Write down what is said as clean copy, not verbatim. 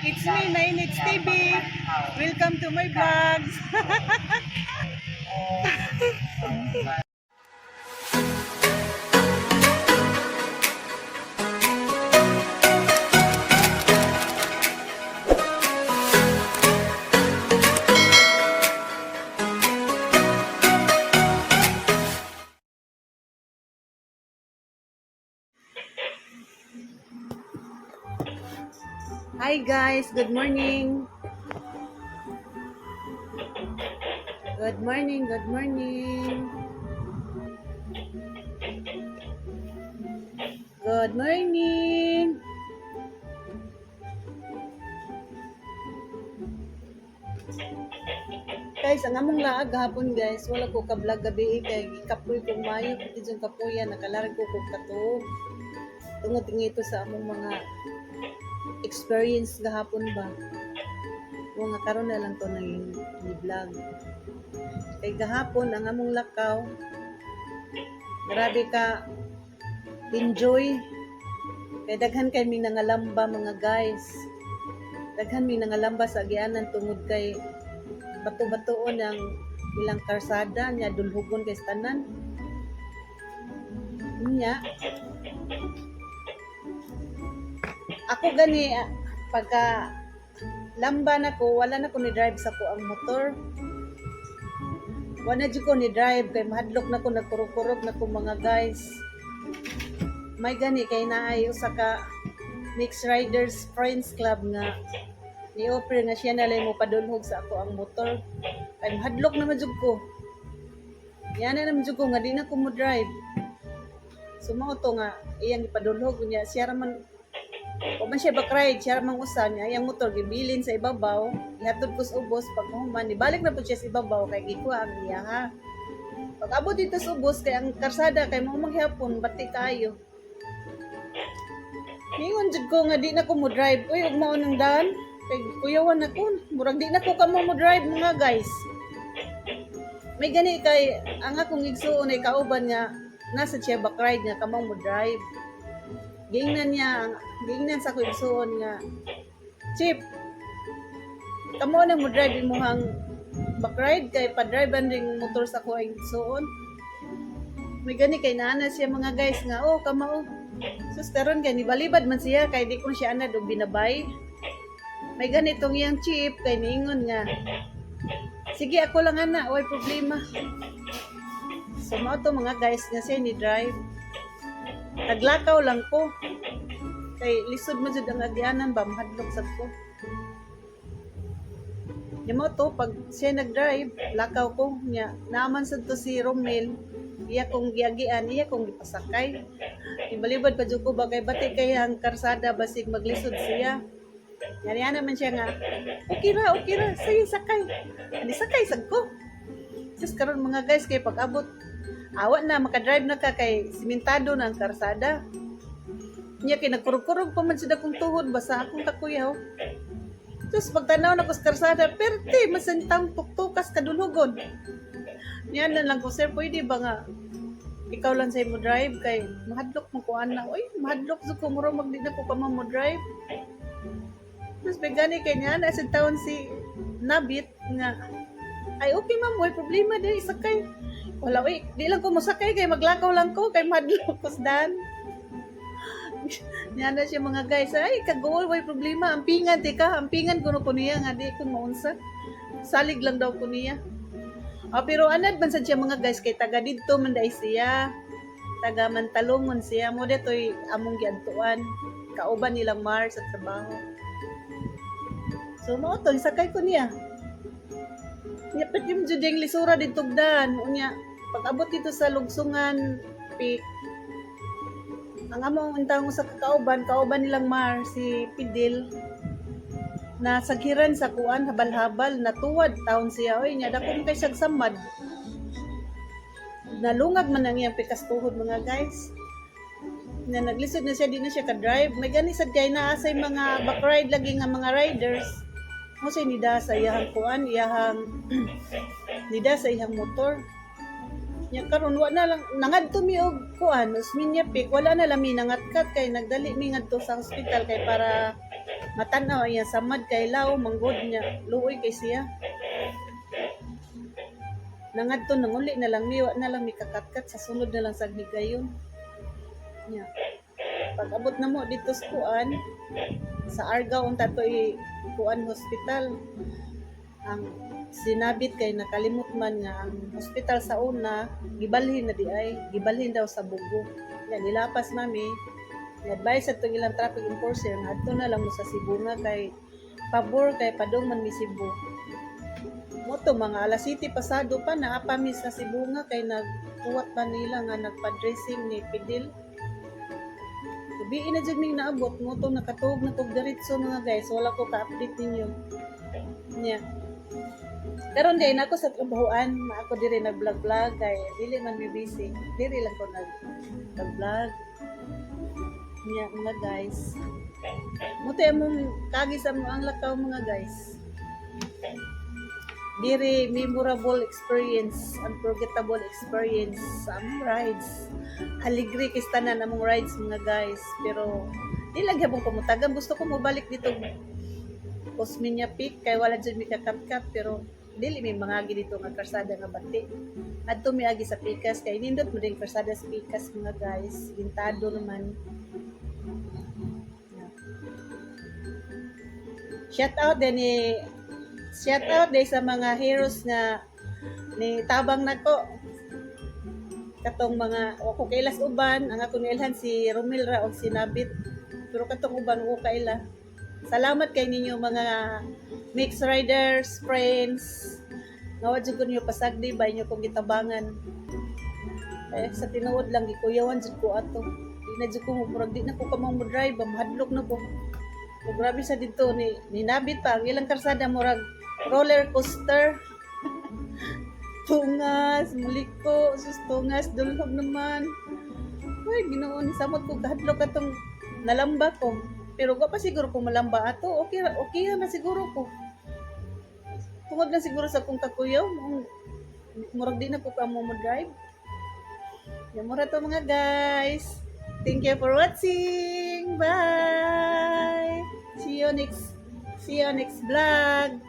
It's me, Nainits TV. Welcome to my vlogs. Hi guys, good morning. Good morning, good morning. Good morning. Guys, ang among laag gahapon guys, wala ko ka-vlog gabi eh, kay gikapoy kong maayo pati jud kapoya nakalarag ko kog katuog. Tungod tingito sa among mga experience gahapon ba. O nga karon na lang to nang ni-vlog. Kay gahapon ang among lakaw, grabe ka enjoy. Kay daghan kay mi nangalamba mga guys. Daghan mi nangalamba sa agianan tungod kay bato-batoon ang ilang karsada nya dulhugon kay sa tanan. Nya ako gani ah, pagka lamba na ko, wala na ko ni drive sa ko ang motor. Wala jud ko ni drive kay mahadlok na ko, nagkurog-kurog na ko mga guys. May gani kay naay usa ka Mixed Riders Friends Club nga ni-offer nga siya na lang mo padulhog sa ako ang motor. Kay mahadlok na man jud ko. Yan na naman jud ko nga di na ko mo drive. So mao to nga iyang ipadulhog niya siya ra man wa man siya back-ride, siya ra man usa niya iyang motor gibilin sa ibabaw, ihatod ko sa ubos pag human ibalik na pud siya sa ibabaw kay gikuha ang iya ha. Pag abot dito sa ubos kay ang karsada kay mao maghapon bati kaayo. Ningon jud ko nga di na ko mo drive. Uy, ug mao nang daan. Kay kuyawan na ko. Murag di na ko kamo mo drive mga guys. May gani kay ang akong igsuon ay kauban nga nasa siya back ride nga kamong mo drive. Giingnan niya, giingnan sa akong igsuon nga, "Chip, kamo na mo drive imuhang back ride kay pa-drive ring motor sa ako ang igsuon." May gani kay naana siya mga guys nga, "Oh, kamao." Sus karon kay nibalibad man siya kay di ko siya anad og binabay. May ganitong iyang chip kay niingon nga, "Sige, ako lang ana, way problema." So mao to mga guys nga siya ni drive. Naglakaw lang ko. Kay lisod mo jud ang agianan ba, mahadlok sad ko. Nya mao to pag siya nag-drive, lakaw ko nya. Naaman sad to si Romel. Iya kong giagian, iya kong gipasakay. Ibalibad pa jud ko ba kay bati kay ang karsada basig maglisod siya. Yan naman siya nga, okay ra, sige sakay." Ani sakay sad ko. Sus karon mga guys kay pag abot, awa na makadrive na ka kay simentado na ang karsada. Nya kay nagkurog-kurog pa man sad akong tuhod basta akong kakuyaw. Sus pagtanaw na ko sa karsada, perte masantang tuktukas kadulhugon. Niya na lang ko, "Sir, pwede ba nga ikaw lang sa mo drive kay mahadlok mo ko ana. Oy, mahadlok jud ko, mura magdi na ko pa mo drive." Tapos may gani kay niya na sa taon si Nabit nga, "Ay okay ma'am, way problema di sakay." Wala oy, di lang ko mosakay kay maglakaw lang ko kay mahadlok ko sa daan. Niya na siya mga guys, "Ay kagool, way problema, ampingan tika, ampingan kuno ko niya nga di ko maunsa. Salig lang daw ko niya." Ah, pero anad man sad siya mga guys kay taga didto man dai siya. Taga Mantalongon siya mo dito'y among giadtuan. Kauban nilang Mar sa trabaho. So mao to sakay ko niya. Nya pet yung jud yung lisura didto daan. Unya pag abot dito sa Lugsungan Peak, ang among untang sa kauban, kauban nilang Mar si Pidil na saghiran sa kuan habal-habal natuwad taon siya oy nya dako man kay siyag samad. Nalungag man ang iyang pikas tuhod mga guys. Na naglisod na siya, di na siya ka-drive. May gani sad kay naa say mga back ride lagi nga mga riders. Mo say nida sa iyahang kuan, iyahang nida sa iyang motor. Nya karon wa na lang nangadto mi og kuan, Osmeña Peak, wala na lang mi nangatkat kay nagdali mi ngadto sa hospital kay para Matanaw iya samad kay law manggod niya, luoy kay siya. Nangadto nanguli na lang mi, wa na lang mi kakatkat, sa sunod na lang sa higayon. Nya. Pag abot na mo dito sa kuan, sa Argao unta to i kuan hospital. Ang sinabit kay nakalimot man nga ang hospital sa una gibalhin na di ay, gibalhin daw sa Bogo. Nya nilapas mami, ni-advise atong ilang traffic enforcer nga adto na lang mo sa Sibonga kay pabor kay padung man mi Cebu. Mo to mga alas 7 pasado pa naa pa mi sa Sibonga kay nagkuwat pa nila nga nagpa-dressing ni Fidel. Gabii na jud ming naabot mo to, nakatuog na kog diretso, mga guys. Wala ko ka-update ninyo. Nya. Karon diay na ako sa trabahoan, na ako diri nag-vlog-vlog kay dili man mi busy. Diri lang ko nag-vlog. Nya, mga guys. Mo to among kagi sa ang lakaw, mga guys. Very memorable experience, unforgettable experience sa among rides. Aligre kay tanan among rides, mga guys, pero di lang gyapon ko mutagan. Gusto ko mobalik dito Osmeña Peak kay wala jud mi kakatkat, pero dili mi mangagi dito nga karsada nga bati. Adto mi agi sa Pikas kay nindot mo din karsada sa Pikas, mga guys. Gintado naman. Yeah. Shout out din sa mga heroes nga ni tabang nako, katong mga wa ko kailas uban. Ang ako niilhan si Romel ra og si Nabit, pero katong uban wa ko kaila. Salamat kay ninyo, mga mix riders friends, nga wa jud ko ninyo pasagdi ba, inyo kong gitabangan. Eh, sa tinuod lang, gikuyawan jud ko ato. Di na jud ko, murag di na ko kamang mo drive ba, mahadlok na ko. So, grabe sa dito ni Nabit pa ang ilang karsada, murag roller coaster. Tungas, muliko, sus, tungas, dulhog naman. Ay, Ginoo, ni samot ko kahadlok atong nalamba ko. Pero wa pa siguro ko malamba ato. Okay, okay na siguro ko. Tungod lang siguro sa akong kakuyaw, murag di na ko kamo mo drive. Yan mura to, mga guys. Thank you for watching. Bye. See you next vlog.